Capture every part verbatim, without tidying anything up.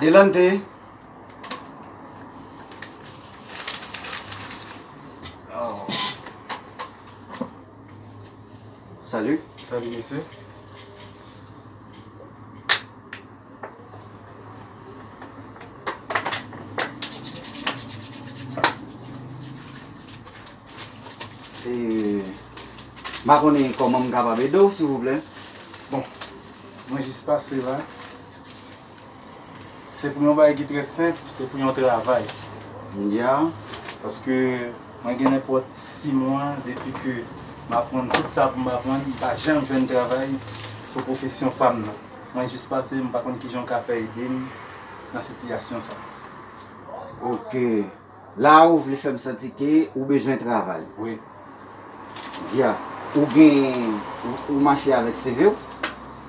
Delante. Oh. Salut. Salut, mesye. E, m pa konnen kòman m kapab ede w, silvouplè. Bon, mwen jis pase la. Se pou yon bagay ki trè senp, se pou yon travay. Ya. Paske mwen gen nenpòt sis mwa depi ke m aprann tout sa pou m aprann, m pa janm jwenn travay sou pwofesyon pa m nan. Mwen jis pase, m pa konn kijan w ka fè ede m nan sitiyasyon sa. Ok. La ou vle fè m santi ke ou bezwen travay. Wi. Ya. Ou gen, ou, ou mache avèk C V w?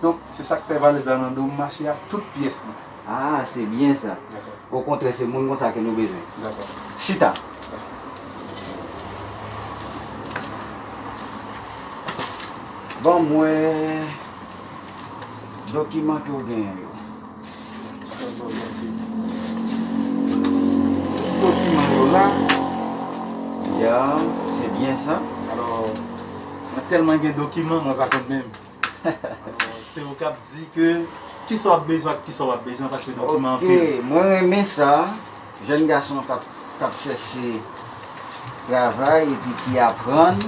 Donk, se sa k fè valiz la nan do m, mache ak tout pyès mwen. Ah, se byen sa. Dakò. Okontrè, se moun konsa ke nou bezwen. Dakò. Chita. Ban m wè dokiman ke w genyen yo. Tout dokiman yo la. Ya, se byen sa. Alò, mwen tèlman gen dokiman, mwen pa konn menm. Alò, se ou k ap di ke kisa w ap bezwen ak kisa w p ap bezwen, paske dokiman anpil. Ok, mwen renmen sa. Jèn gason k ap, k ap chèche travay epi ki aprann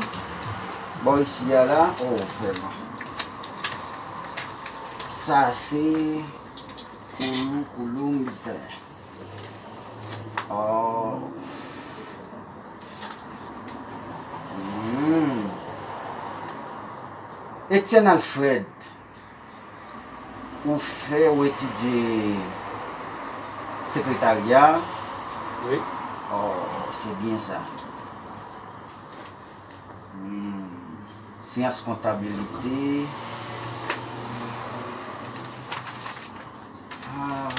bò isi a la. Oh, vrèman. Sa se koulou, koulou, m te. Oh. Hmm. Etienne Alfred, ou fè, ou etidye sekretarya? Wi. Oh, se byen sa. Hmm. Syans kontabilite. Ah.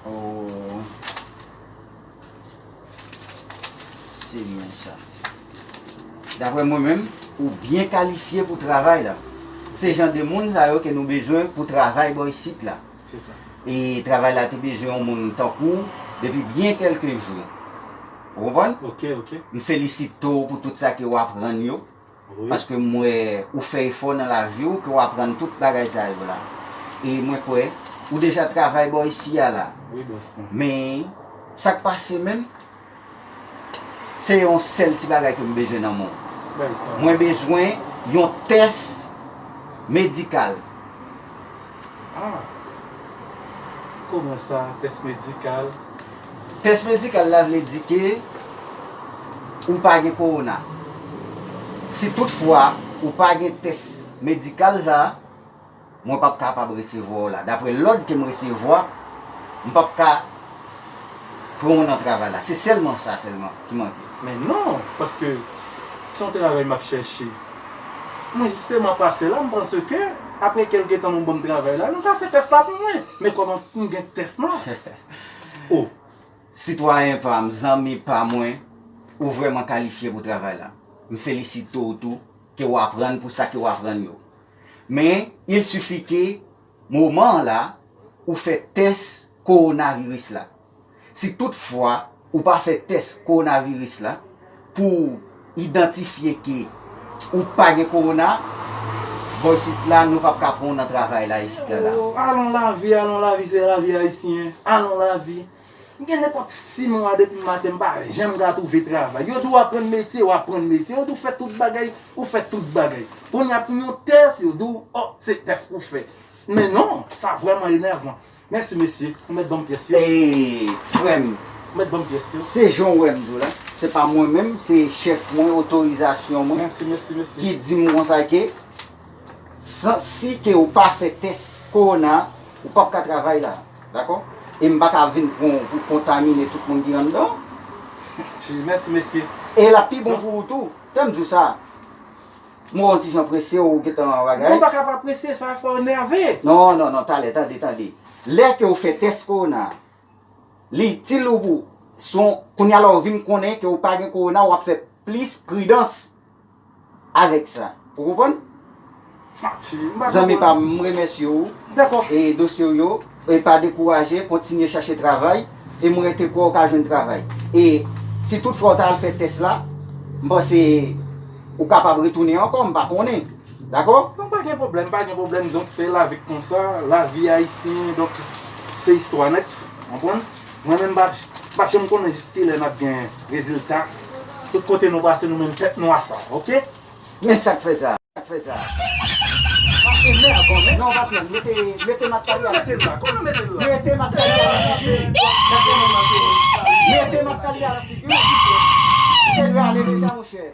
Oh. Se byen sa. Daprè mwen menm, ou byen kalifye pou travay la. Se jan de moun sa yo ke nou bezwen pou travay bò isit la. Se sa, se sa. E travay la te bezwen yon moun tankou w depi byen kèlke jou. Ou konprann? Ok, ok. M felisite w pou tout sa ke w aprann yo. Wi. Paske m wè ou fè efò nan lavi w, ke w aprann tout bagay sa yo la. E mwen kwè, ou deja travay bò isi a la. Wi, bòs mwen. Men, sa k pase menm, se yon sèl ti bagay ke m bezwen nan men w. Bay sa. Mwen bezwen yon tès medikal. Ah. Kòman sa, tès medikal? Tès medikal la vle di ke ou pa gen kowona. Si toutfwa ou pa gen tès medikal sa, mwen p ap kapab resevwa w la. Daprè lòd ke m resevwa, m p ap ka pran w nan travay la. Se sèlman sa sèlman ki manke. Men non, paske se yon travay m ap chèche. Mwen jisteman pase la, m panse ke apre kèlke tan nou ban m travay la, nou ka fè tès la pou mwen. Men kòman m gen tès la? Oh. Sitwayen pa m, zanmi pa mwen, ou vrèman kalifye pou travay la. M felisite w tou, ke w aprann pou sa ke w aprann yo. Men, il sifi ke moman an la, ou fè tès kowonaviris la. Si toutfwa ou pa fè tès kowonaviris la pou idantifye ke ou pa gen kowona, bò isit la, nou p ap ka pran w nan travay la isit la, la. Oh, alon lavi, alon lavi, se lavi ayisyen. Alon lavi. M gen nenpòt sis mwa depi maten, m pa janm ka twouve travay. Yo di w aprann metye, w aprann metye. Yo di w fè tout bagay, ou fè tout bagay. Kounye a pou yon tès, yo di w, oh, se tès pou fè. Men non, sa vrèman enèvan. Mèsi, mesye. Ou mèt ban m pyès yo. Ey, frè m. Ou mèt ban m pyès yo. Se jan w wè m di w la. Se pa mwen menm, se chèf mwen, otorizasyon mwen. Mèsi, mèsi, mèsi. Ki di m konsa ke, san, si ke ou pa fè tès kowona, ou p ap ka travay la. Dakò? E m pa ka vin pran w pou kontamine tout moun ki anndan. Ti, mèsi, mesye. E l ap pi bon pou ou tou. Tande m di w sa. M wè w yon ti jan prese, ou gentan bagay. Ou pa ka pa prese, sa fè w nève. Non, non, non, talè, tande, tande. Lè ke w fè tès kowona, li itil ou pou, son, kounye a la w vin konnen ke w pa gen kowona, w ap fè plis pridans avèk sa. Ou konprann? Zanmi pa m, m remèsye w. Dakò. E dosye w yo, e pa dekouraje, kontinye chache travay, e m rete kwè w ka jwenn travay. E si toutfwa w ta al fè tès la, m panse ou kapab retounen ankò, m pa konnen. Dakò? Non, pa gen pwoblèm, pa gen pwoblèm. Donk, se lavi k konsa, lavi ayisyen, donk, se istwa nèt, konprann? Mwen menm, pa, pa janm konnen jis kilè n ap gen rezilta. Tout kote nou pase, nou menm tèt nou asal, oke? Men sa k fè sa, sa k fè sa. Pase mè avan, men non, pa pran, mete, mete maskara. Koman mete l la? Koman mete l la? Mete maskara nan figi. Mete maskara nan figi. Mete l ale deja, monchè.